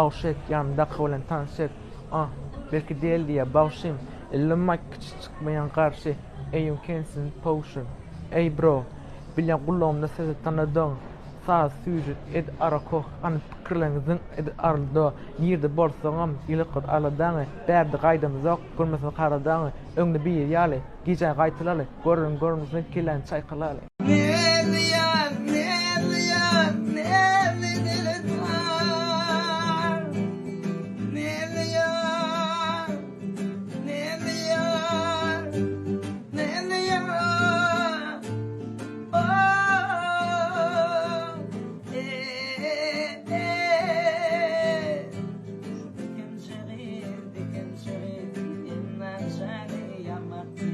Oh shit ýanymdaky bilen tanyş et Ah belki del diýýä bagşym Illi maýk kiçi çykmaýan garşy Eýum kensin potion Eý bro bilýän gulagymda sesi tanadyň Saz süýji ed arako hany pikirleň zyň ed arldo Nirde bolsaňam ýyly gyz aladaňy Bärde gaýdamyzok görmeseň karadaňy Öňde biri ýaly gijäni gaýtalaly Göreniň görmesin kelläni çaýkalaly. Näzli ýar, näzli ýar, näzli dilidar. Näzli ýar, näzli ýar, näzli ýar. Oh, eh, eh. Dikinçi gyz, dikinçi gyz, emma jany ýamakdy.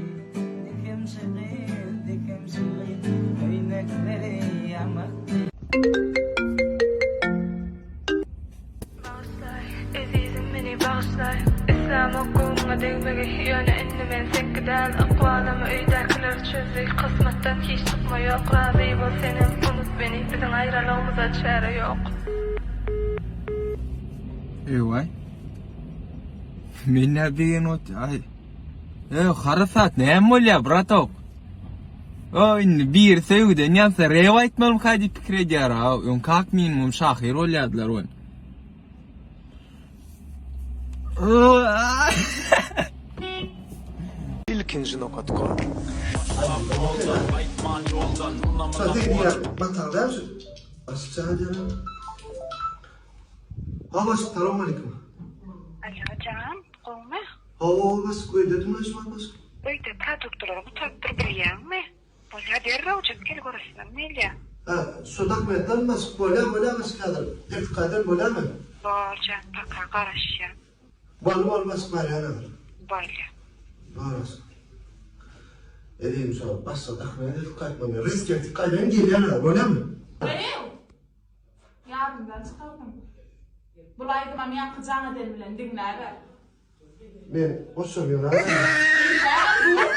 Dikinçi gyz, dikinçi gyz, köýnekleri ýamakdy. Bagyşlaý, ezizim meni bagyşlaý. Islämok göwnüňe degmegi, ýöne indi men seňki däl. Ykbalymy öýdäkiler çözdi, kysmatdan hiç çykma ýok. Razy bol senem, unut meni, biziň aýralygymyza çäre ýok. Ewaý. Men nä begenip otyryn. Eý, harasat näme bolýar, bratok? O indi biri söýgüden ýansa rep aýtmalymyka diýip pikir edýär ha. Öň kak minimum şahyr bolýardylar ol. Ilkinji nokat kom. Ha başlyk salowmaleýkim. Alo jan, gowmy? Hawa başlyk öýdedim şu wagt başlyk. Öýde produktlary gutarypdyr bilýäňmi? Bolýa derrewjik gel göresimem gelýä. Hä şu dokumentlermi başlyk bolýa bolýa başlyk häzir ertip gaýdan bolýamy? Bol jan paka garaşýan. Boldy boldy başlyk barýan häzir. Bolýa. Bar başlyk. Ezizim şo başlyk dokument eltip gaýtmaly risk eltip gaýdaýyn gelýän häzir bolýamy? Ew! Ýadymdan çykardym. Bul aýdymam ýaňky jaň eden bilen diňläber. Men goşjam ýöne. Diňläber durmy?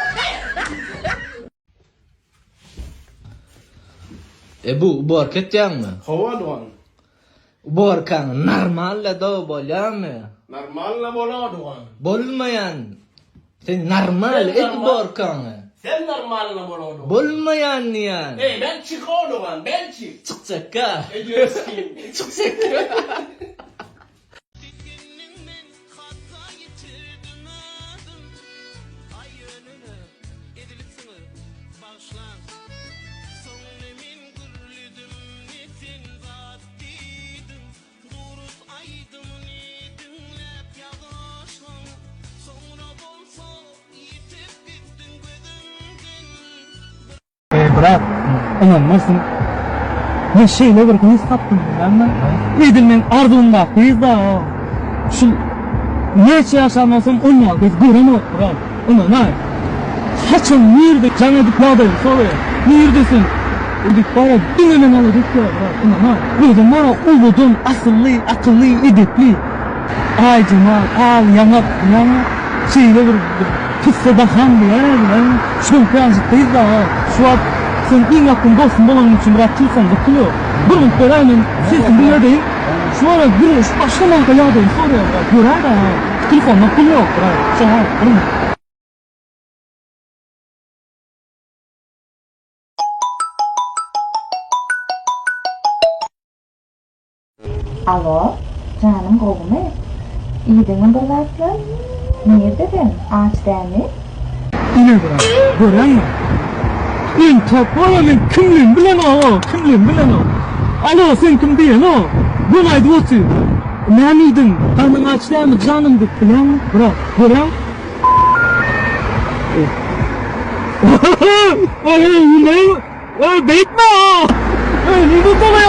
E bu uborka etýäňmi? Hawa dogan. Uborkaň normalda dow bolýamy? Normalna bolar dogan. Bolmaýan. Sen normal et uborkaňy. Sen normalna bolar dogan. Bolmaýan diýýän. Eý ben çyko dogan ben çyk. Çykjakka. Edýöskin. Çykjakka. Eý brat, ynanmarsyň. Men şeýle bir gyz tapdym bilýäňmi? Edil meň arzuwymdaky gyz-da o. Şul näçe ýaşan bolsam on ýaly gyz göremok brat. Ynanaý. Haçan nirde jaň edip ýagdaýymy soraýar. Nirde sen? Diýip bara diňe meni alada etýär brat. Ynanaý. Özem bara owadan, asylly, akylly, edepli. Aýjemal, al ýaňak bilýäňmi? Şeýle bir pisse bakan diýýär bilýäňmi? Şoňky ýalyjyk gyz dagy. Şu wagt seň iň ýakyn dostuň bolanyň üçin biraz telefonda pul ýok. Bir minut beräý men sesini diňledeýin. Şu ara gürleşip başlamanka ýagdaýyny soraýar brat. Göräý dagy. Telefonda pul ýok brat. Şoňa bir minut. Alo, janym gowumy? Iýdiňmi bir zatlar? Nirde sen, aç dämi? Ine brat, görýäňmi? Entek wala men kimligimi bilenok, kimligimi bilenok. Alo, sen kim diýenok. Göni aýdyp otyr. Näme iýdiň? Garnyň aç dämi, janym diýip bilýäňmi? Brat, görýäňmi? Eý, beýtme! Eý, nirde dolaýaň?